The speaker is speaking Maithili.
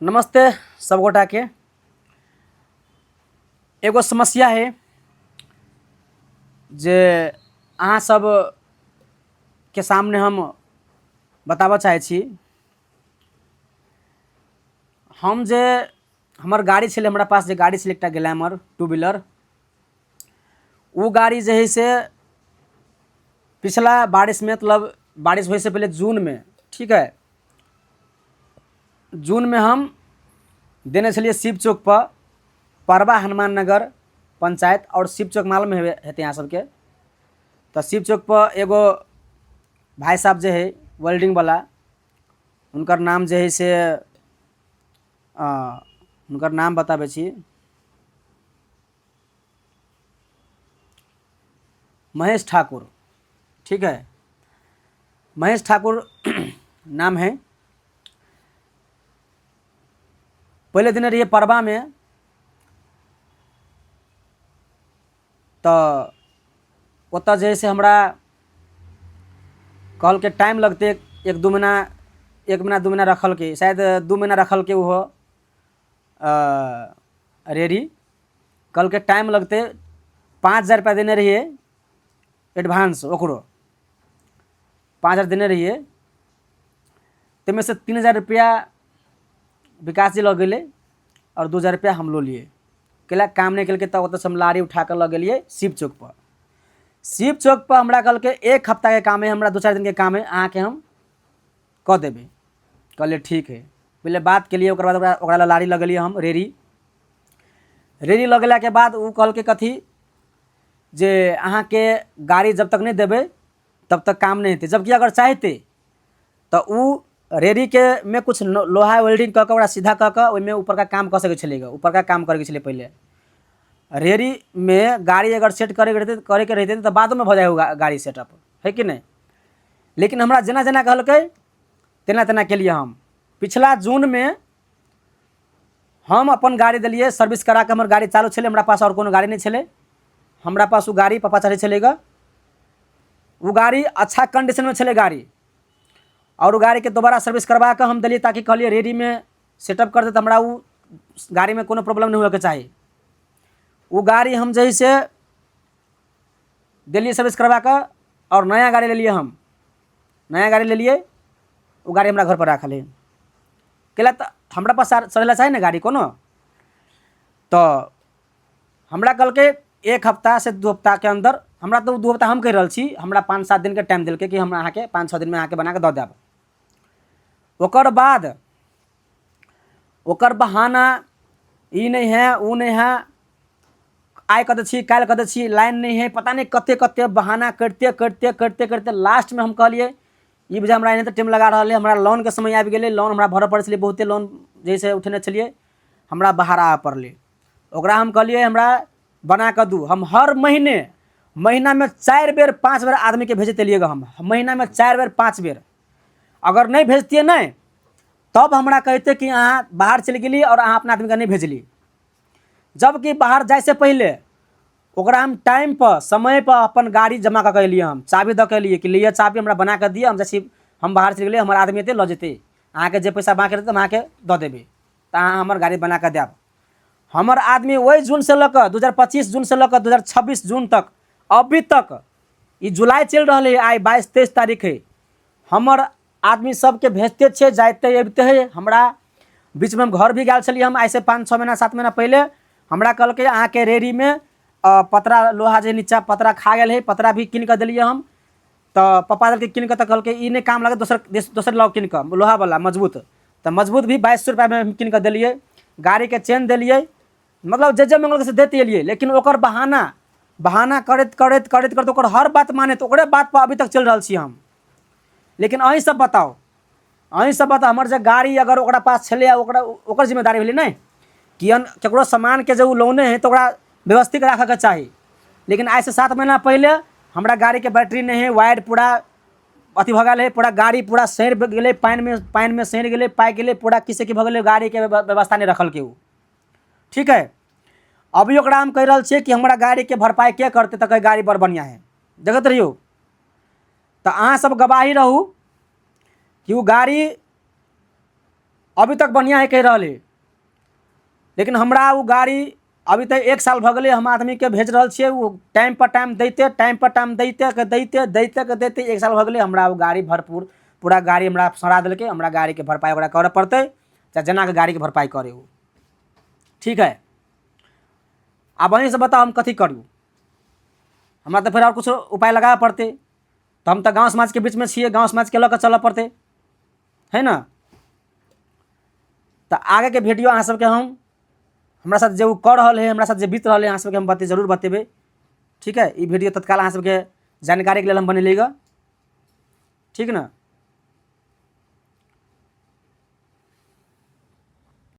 नमस्ते सब गोटाके। एगो समस्या है जे अहाँ सबके सामने हम बताबऽ चाहै छी। हम जे हमर गाड़ी छलै, हमरा पास जे गाड़ी छलै एकटा ग्लैमर टू व्हीलर, ओ गाड़ी जे हइ से पिछला बारिशमे, मतलब बारिश होइसँ पहिले जूनमे, ठीक है, जूनमे हम देने छलियै शिव चौकपर, परबा हनुमान नगर पंचायत आओर शिव चौक मालूम हेबै हेतै अहाँ सबके। तऽ शिव चौकपर एगो भाइ साहब जे हइ वेल्डिंगवला, हुनकर नाम जे हइ से हुनकर नाम बताबै छी, महेश ठाकुर, ठीक है, महेश ठाकुर नाम है। पहिले देने रहियै परबामे, तऽ ओतऽ जे हइ से हमरा कहलकै टाइम लगतै एक दू महीना, एक महीना 2 महीना रखलकै, शायद 2 महीना रखलकै ओहो रेडी। कहलकै टाइम लगतै। 5000 रुपैआ देने रहियै एडवांस, ओकरो 5000 देने रहियै, ताहिमे से 3000 रुपैआ विकास जी लऽ गेलै आओर 2000 रुपैआ हम लऽ लियै। कैला काम नहि केलकै तऽ ओतऽसँ हम लारी उठा कऽ लऽ गेलियै शिव चौकपर। शिव चौकपर हमरा कहलकै एक हफ्ताके काम हइ, हमरा 2-4 दिनके काम हइ, अहाँके हम कऽ देबै। कहलियै ठीक हइ। पहिले बात केलियै, ओकर बाद ओकरा लए लारी लऽ गेलियै हम रेड़ी। रेड़ी लऽ गेलाके बाद ओ कहलकै कथी जे अहाँके गाड़ी जब तक नहि देबै तब तक काम नहि हेतै। जबकि अगर चाहतै तऽ ओ रेड़ीके मे किछु लोहा वेल्डिंग कऽ कऽ ओकरा सीधा कऽ कऽ ओहिमे ऊपरका काम कऽ सकै छलै गऽ, ऊपरका काम करैके छलै। पहिले रेड़ीमे गाड़ी अगर सेट करैके रहितै तऽ बादोमे भऽ जाइ ओ गाड़ी सेटअप, है कि नहि? लेकिन हमरा जेना जेना कहलकै तेना तेना केलियै हम। पिछला जूनमे हम अपन गाड़ी देलियै सर्विस करा कऽ, हमर गाड़ी चालू छलै, हमरा पास आओर कोनो गाड़ी नहि छलै। हमरा पास ओ गाड़ी पापा चढ़ै छलै गऽ, ओ गाड़ी अच्छा कंडीशनमे छलै गाड़ी, आओर ओ गाड़ीके दोबारा सर्विस करबा कऽ हम देलियै, ताकि कहलियै रेडीमे सेटअप कर देत, हमरा ओ गाड़ीमे कोनो प्रॉब्लम नहि होइके चाही। ओ गाड़ी हम जे हइ से देलियै सर्विस करबा कऽ आओर नया गाड़ी लेलियै हम, नया गाड़ी लेलियै, ओ गाड़ी हमरा घरपर राखल हइ। कैला तऽ हमरा पास चलै लए चाही ने गाड़ी कोनो। तऽ हमरा कहलकै एक हफ्ता से 2 हफ्ताके अन्दर, हमरा तऽ 2 हफ्ता हम कहि रहल छी, हमरा 5-7 दिनके टाइम देलकै कि हम अहाँके 5-6 दिनमे अहाँके बनाकऽ दऽ देब। ओकर बाद ओकर बहाना ई नहि है ओ नहि है, आइ कऽ दै छी काल्हि कऽ दै छी, लाइन नहि है, पता नहि कते कते बहाना करिते करिते करिते करिते लास्टमे हम कहलियै ई बुझा हमरा एनाहिते टाइम लगा रहल है, हमरा लोनके समय आबि गेलै, लोन हमरा भरऽ पड़ै छलै, बहुते लोन जैसे उठेने छलियै, हमरा बाहर आबऽ पड़लै। ओकरा हम कहलियै हमरा बना कऽ दू। हम हर महीने महीनामे 4 बेर 5 बेर आदमीके भेजैत एलियै हम, महीनामे 4 बेर 5 बेर। अगर नहि भेजतियै नहि तब हमरा कहिते कि अहाँ बाहर चलि गेली आओर अहाँ अपना आदमीके नहि भेजली। जबकि बाहर जाइसँ पहिले ओकरा हम टाइमपर समयपर अपन गाड़ी जमा कऽ के एलियै, हम चाभी दऽ के एलियै कि लिअ चाभी, हमरा बना कऽ दिअ, हम जाइ छी, हम बाहर चलि गेलियै, हमर आदमी एतै लऽ जेतै, अहाँके जे पैसा बाँकी रहतै हम अहाँके दऽ देबै, तऽ अहाँ हमर गाड़ी बना कऽ देब। हमर आदमी ओहि जूनसँ लऽ कऽ 2025 जूनसँ लऽ कऽ 2026 जून तक, अभी तक ई जुलाई चलि रहल है, आइ 22-23 तारीख है, हमर आदमी सबके भेजते छियै, जाइते अबिते है। हमरा बीचमे हम घर भी गेल छलियै हम आइसँ 5-6 महीना 7 महीना पहिले, हमरा कहलकै अहाँके रेहड़ीमे पतरा लोहा जे नीचा पतरा खा गेल है, पतरा भी कीन कऽ देलियै हम। तऽ पप्पा देलकै कीन कऽ, तऽ कहलकै ई नहि काम लागत, दोसर दोसर लाउ कीन कऽ लोहावला मजबूत। तऽ मजबूत भी 2200 रुपैआमे हम कीन कऽ देलियै, गाड़ीके चेन देलियै, मतलब जे जे मङ्गलकै से दैत एलियै। लेकिन ओकर बहाना बहाना करैत करैत करैत करैत ओकर हर बात मानैत ओकरे बातपर अभी तक चलि रहल छी हम। लेकिन अहीं सब बताउ, अहीं सब बताउ, हमर जे गाड़ी अगर ओकरा पास छलै ओकरा ओकर जिम्मेदारी भेलै नहि कि ककरो सामानके जे ओ लौने हइ तऽ ओकरा व्यवस्थित राखऽके चाही। लेकिन आइसँ 7 महीना पहिले हमरा गाड़ीके बैटरी नहि हइ, वायर पूरा अथी भऽ गेल हइ, पूरा गाड़ी पूरा सड़ि गेलै, पानिमे पानिमे सड़ि गेलै, पाकि गेलै पूरा, की से की भऽ गेलै, गाड़ीके व्यवस्था नहि रखलकै ओ, ठीक है। अभी ओकरा हम कहि रहल छियै कि हमरा गाड़ीके भरपाइ के करतै, तऽ कहै गाड़ी बड़ बढ़िआँ हइ। देखैत रहियौ, तऽ अहाँ सब गवाही रहू कि ओ गाड़ी अभी तक बढ़िआँ हइ कहि रहल हइ, लेकिन हमरा ओ गाड़ी अभी तक 1 साल भऽ गेलै, हम आदमीके भेज रहल छियै, ओ टाइमपर टाइम दैते, टाइमपर टाइम दैते के दैते, दैते के दैते 1 साल भऽ गेलै। हमरा ओ गाड़ी भरपूर पूरा गाड़ी हमरा सड़ा देलकै। हमरा गाड़ीके भरपाइ ओकरा करऽ पड़तै, चाहे जेनाके गाड़ीके भरपाइ करै ओ। ठीक है, आब अहीँसँ बताउ हम कथी करू? हमरा तऽ फेर आओर किछो उपाय लगाबऽ पड़तै। तऽ हम तऽ गाँव समाजके बीचमे छियै, गाँव समाजके लऽ कऽ चलऽ पड़तै, है ने? तऽ आगेके वीडियो अहाँ सबके हम हमरा साथ जे ओ कऽ रहल है, हमरा साथ जे बीत रहल है, अहाँ सबके हम जरूर बतेबै। ठीक है, ई वीडियो तत्काल अहाँ सबके जानकारीके लेल हम बनेलियै गऽ, ठीक ने?